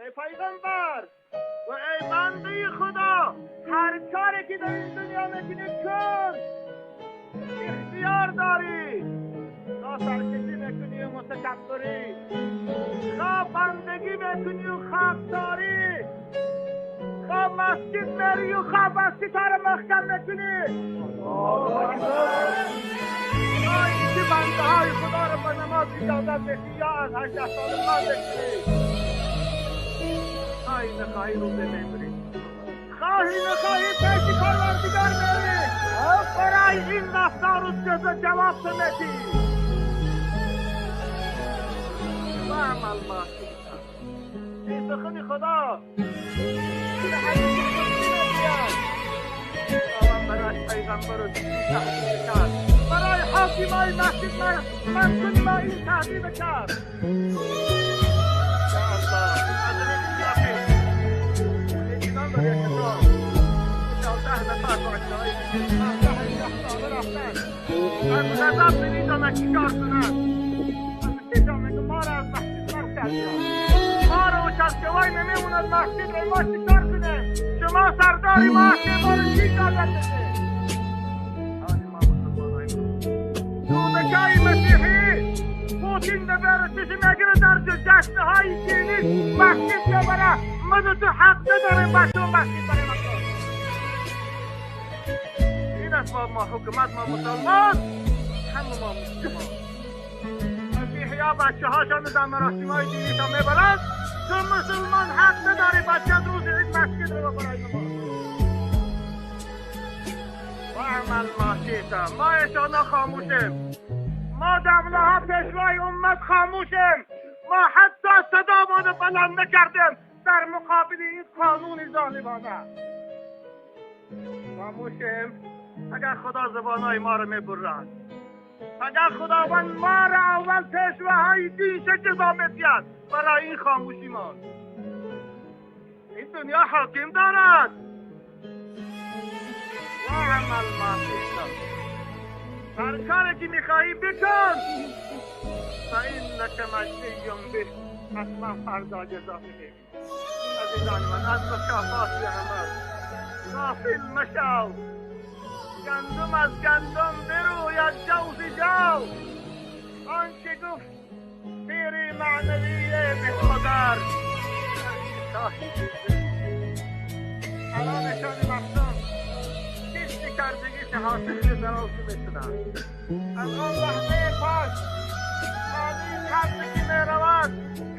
ای پیغمبر و ای بنده خدا، هر کاری که در این دنیا میکنی کن، اختیار داری. تا سرکشی میکنی و متکبری، خواه بندگی میکنی و خاکساری، خواه مسجد میری و خواه مسجد ها رو محکم میکنی. تا اینکه بنده های خدا رو به نماز اجازت بدی یا از 18 سال من بکنی، خواهی نخواهی روزه میبری، خواهی نخواهی پیش پروردگار میری، برای این رفتار و جزا جواب میدی. و عمل ما این سخن خدا که حدیث قدسی میگوید، خداوند برای پیغمبر و تهدید کرد، برای حاکمای مسجد منصوب ما این تهدید کرد. یا الله، حضرت یاقی اطمینان برای کتاب 14 نفر بچه‌های 18 ساله رفتن از غضب نمی‌دانند چیکار کنند. از چه میگه ما را از مسجد بر کردند، ما را و چرچوای نمیموند مسجد را، ما چیکار کنیم؟ شما سردار ما هستید، ما را چی اجازت بده؟ ما مسلمانای ما مسیحی پوتین دبر چیزی میگیره در جشنهای دینی مسجد میبره، ما تو حق نداریم بچه مسجد برای مکان. این است ما حکومت ما مسلمان، همه ما مسلمان. مسیحی ها بچه هاشان در مراسم های دینی تا میبرند، تو مسلمان حق نداری بچه روز عید مسجد رو برای نماز. و عمل ما شئت، ما انشاءالله خاموشیم، ما دوله‌ها پیشوای امت خاموشیم، ما حتی صدامان بلند نکردیم در مقابل این قانون ظالمانه. خاموشیم اگر خدا زبانهای ما رو میبرد، اگر خداوند ما را اول پیشواهای دین جزا میدهد برای این خاموشی ما. این دنیا حاکم دارد. و عمل ما شئت، هر کاری که میخواهی بکن، فإنک مجزی به، حتما فردا جزا میدهی. عزیزان من، از مکافات عمل غافل مشو. گندم از گندم بروید جوز جو. آنچه گفت پیر معنوی به خدر الان نشان مقصود کشتی کردگی که حاصل دراز میشدن. از آن لحظه پس قانون هرچه که میرود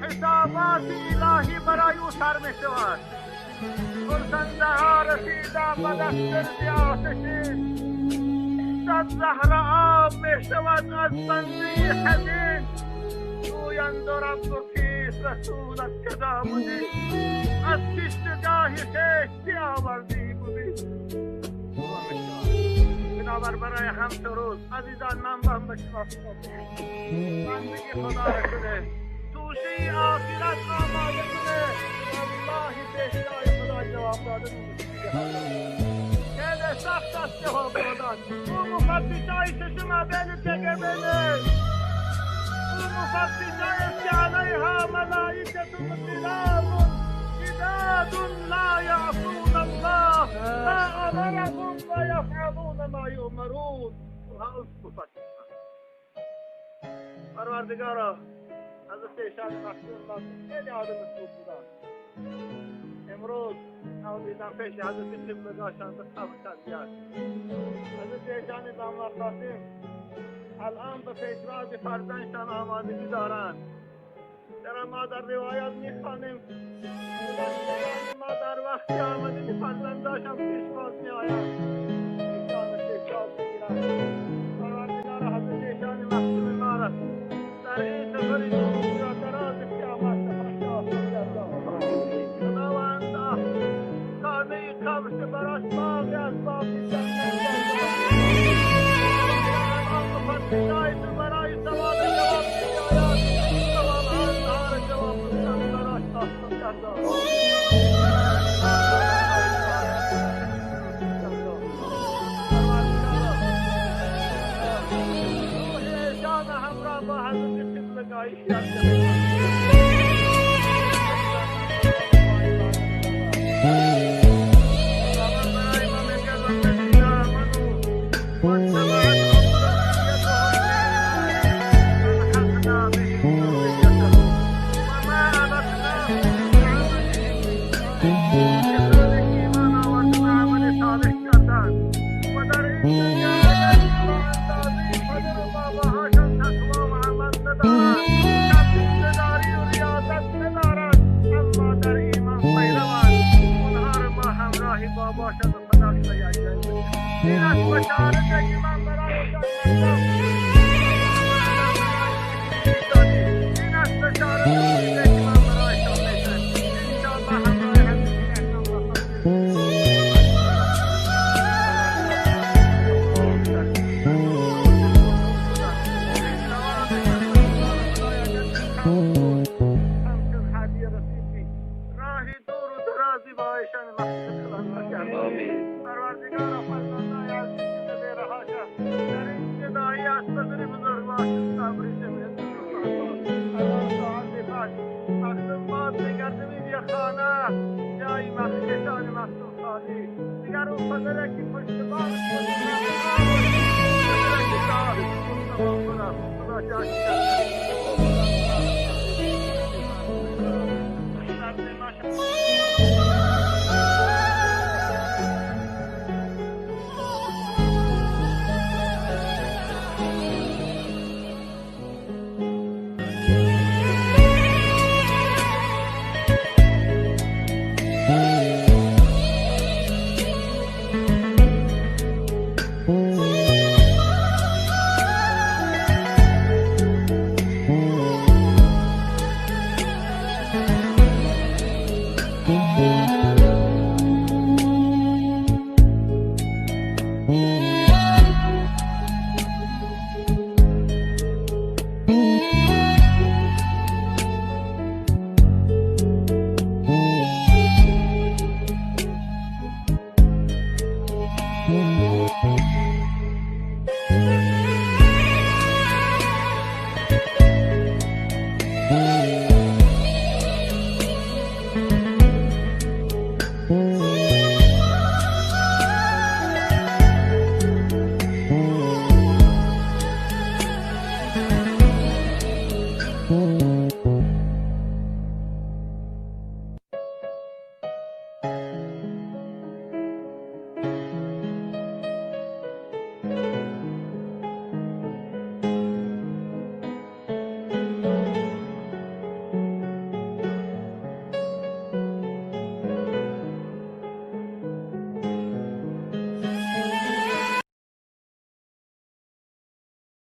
حسابات الهی برای او سر میشود. پرسنده ها رسیده به دسترد آتشین، صد زهر آب میشود از بنده حزین. گویند و رب و کیست رسولت کجا بودی؟ از کشتگاه خویش بیاوردی بودی. بنابر برای هم روز عزیزان من با هم به شما بندگی خدا را کنه، توشه آخرت آماده کنه. والله پیشگاه خدا جواب دادن خیلی سخت است جواب دادن. او مفتشای ششم بین تگه بینه، او مفتشای است که علیها ملائکة غلاظ شداد لا یعصون الله ما امرهم و یفعلون ما یؤمرون. اونها مفتش. پروردگارا، حضرت ایشان مخصوص ما خیلی آدم خوب بودن. امروز دیدم پیش حضرت قبلگاهشان به قبرشان بیاد. حضرت ایشان داماد قاسم الان به پیشواز فرزندشان آمادگی دارند. چرا ما در روایات میخوانیم ما در وقتی آمدگی فرزنداشان پیشواز میآیند، ایشان پیشواز میگیرند. پروردگارا حضرت ایشان مخصوص ما را در این سفر دنیا دراز قیامت سفر آسان گردان. خداوند خانه قبرش براش باغ از باغ جنت گردان. آن مفتشای تو برای سوال جواب میآید، سوال آنها را جواب دادن براش آسان گردان. روح ایشان همراه با حضرت قبلگاهی شد. این از بشارته که من برایشان مردم این از بشارت که من برایشان میتم. انشاءالله همراه حضرت اکرم. راهی دور و درازی با ایشان مقصود خلق کرد. پروردگارا، فرزندای عزیز که بیرهاشا در این جدایی از پدر بزرگوار صبری جمیل مخدوم باد میگردم. یه خانه جای مخششان مخدوم خالی دیگر. اون پدره که پشت بام خدا Mm-hmm.